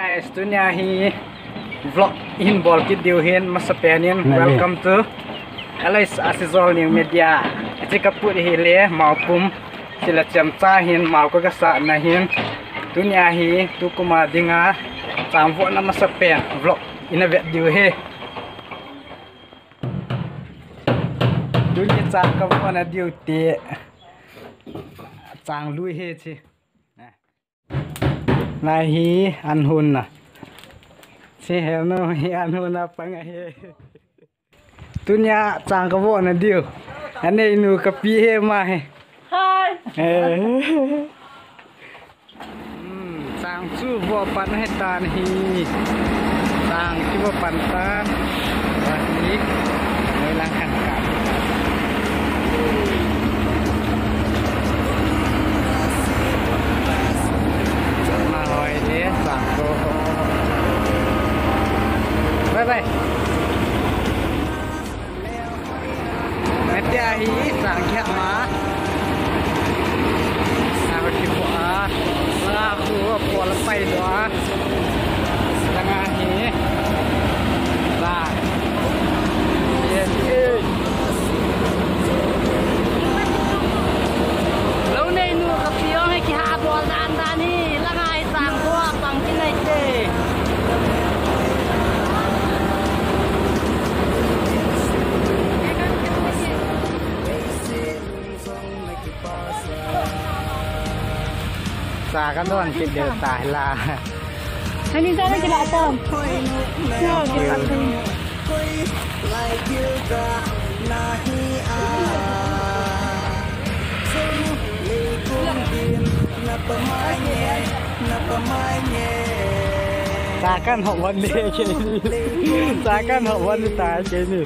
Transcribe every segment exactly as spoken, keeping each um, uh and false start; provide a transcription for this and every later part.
Guys, tunia hi vlog hin bol kit diu hin, masapen in, nani, welcome to Alois Asijolneng Media. Hiche kaput hi le Maopum, chule chemcha hin Mao ka kasah na hin. Tunia hi tukum a dinga chang vohna masapen vlog ina vet diu hi. Tuni chang kavohna diu te. Chang lui hi chi. Lai hi an hun na. Si he no hi an hun na pang ahi. Tunia chang kavohna diu. Aneinu kapi hi ma hi. Hi. Eh. Hmm, chang chu voh pan ahi tan hi. Chang kivoh pan tan. Ahi. Noi lang khan ka. Chang na hoi le, chang ko. Bye bye. Atia hi chang kia ma. Sa ko ki ko a. Sa ko ko la pai do a. Langa hi. Ba. Yes, yes. Lo nei nu ka piong hi kiha bol dan dan hi. Langa hi chang ko a pang ki nei te. Sa kan don kit deu ta la. Ani sa na kila ta. Yo, kila ta. Sa kan hop wan le ke ni. Sa kan hop wan ta ke ni.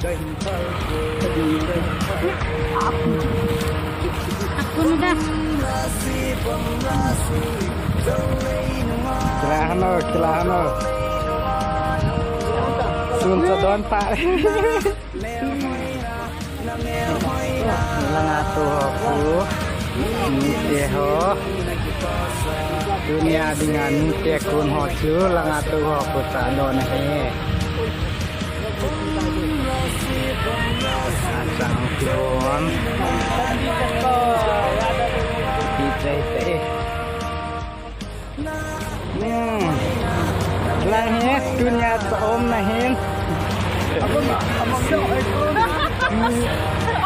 Ako na da. Kila hano, kila hano. Sun sa don pa. Langa tu ho ku. Nute ho. Tunia dinga nute kun ho chu. Langa tu ho ku sa don he. Achang tuan. Di chai te. Hmm. Lang hi, tunia sa om na hin.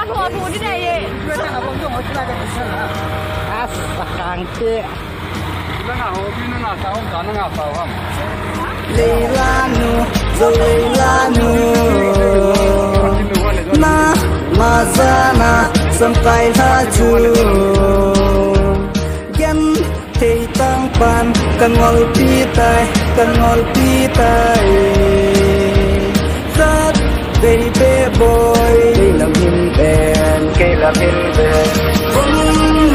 Alo, alo, di na ye. As, akang te. Leilanu, zo leilanu. Na, mazana, sampai laju. Gen, thei tang pan, kangolpi tai, kangolpi tai. Khat, vei be boy. Kei lam hin ben, kei lam hin ben. Bom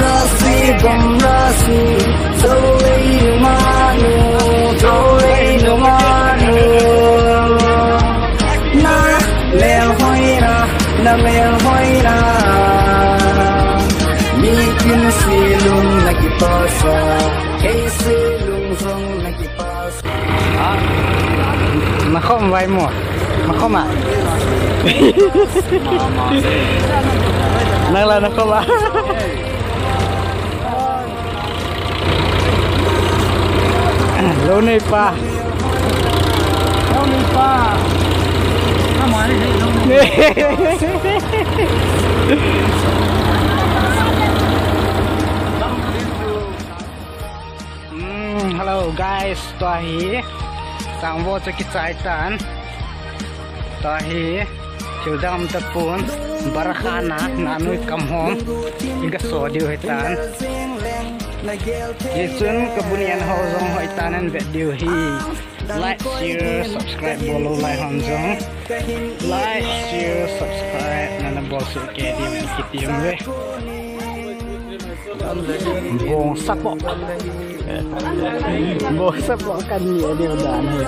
rasi, bom rasi. Zolei manu, zolei manu. Na mel hoina, na mel hoina. Mi kin silung na kipasa. Kei silung zong na kipasa. Na khom vai mo. Na khom a. Nang la na khom a. Lo nei pa. Lo nei pa. Hmm, hello guys, tua hi. Sangvo chu kichai tan. Tua hi. Thil dang um tapon, barakhana, nanui kamhom, iga so diu hitan. Hichun, kabun in ho jong hoitan in vet diu hi. Like, share, subscribe bol lou lai hon jong. Like, share, subscribe, nana bol soh kei diu hi kiti um ve. Bong sapo. Bong sapo kan ni a diu dan hi.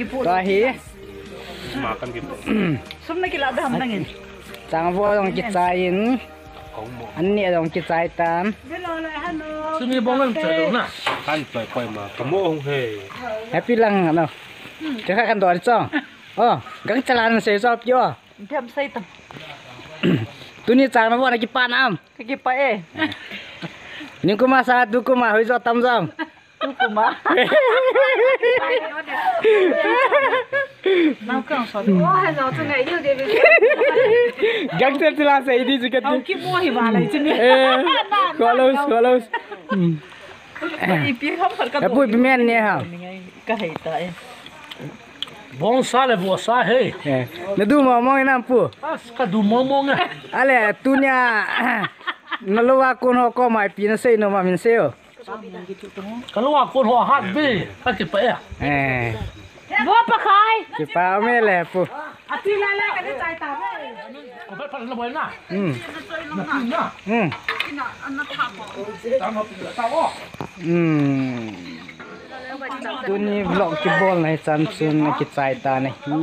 Tua hi. Sum na kila dam nangin. Chang vo jong kichai in. An ni jong kichai tan. Sumi bong an chai lo na. Kan chai koi ma. Kamo hung he. Happy lang ano. Kha khan do cho. Oh, gang chalan sei cho pio. Thiam sei tam. Tuni chang na vo na kipan am. Ka kipa e. Ning kuma sa tu kuma hoi jo tam jam. Tu kuma. Nau kang so. Oh, hello, tu ngai diu de. Gang te tila sa idi jikat. Kau ki mo hi ba lai chini. Eh, close, close. Hmm. Ipi ham khat ka. Apu ipi men ne ha. Ka hei ta e. Bong sa le bo sa he. Eh. Na du mo mo ina pu. As ka du mo mo nga. Ale tunia. Na lo wa kon ho ko mai pi na sei no ma min sei o. Ka lo wa kon ho hat bi. Ka kipa e. Eh. Bo pa khai. Kipa me le pu. Ati la la ka chai ta. Ko pa pa na bo na. Hmm. Na pi na. Hmm. Hmm. Tuni vlog kibol na hi chan chun kichai ta na hi.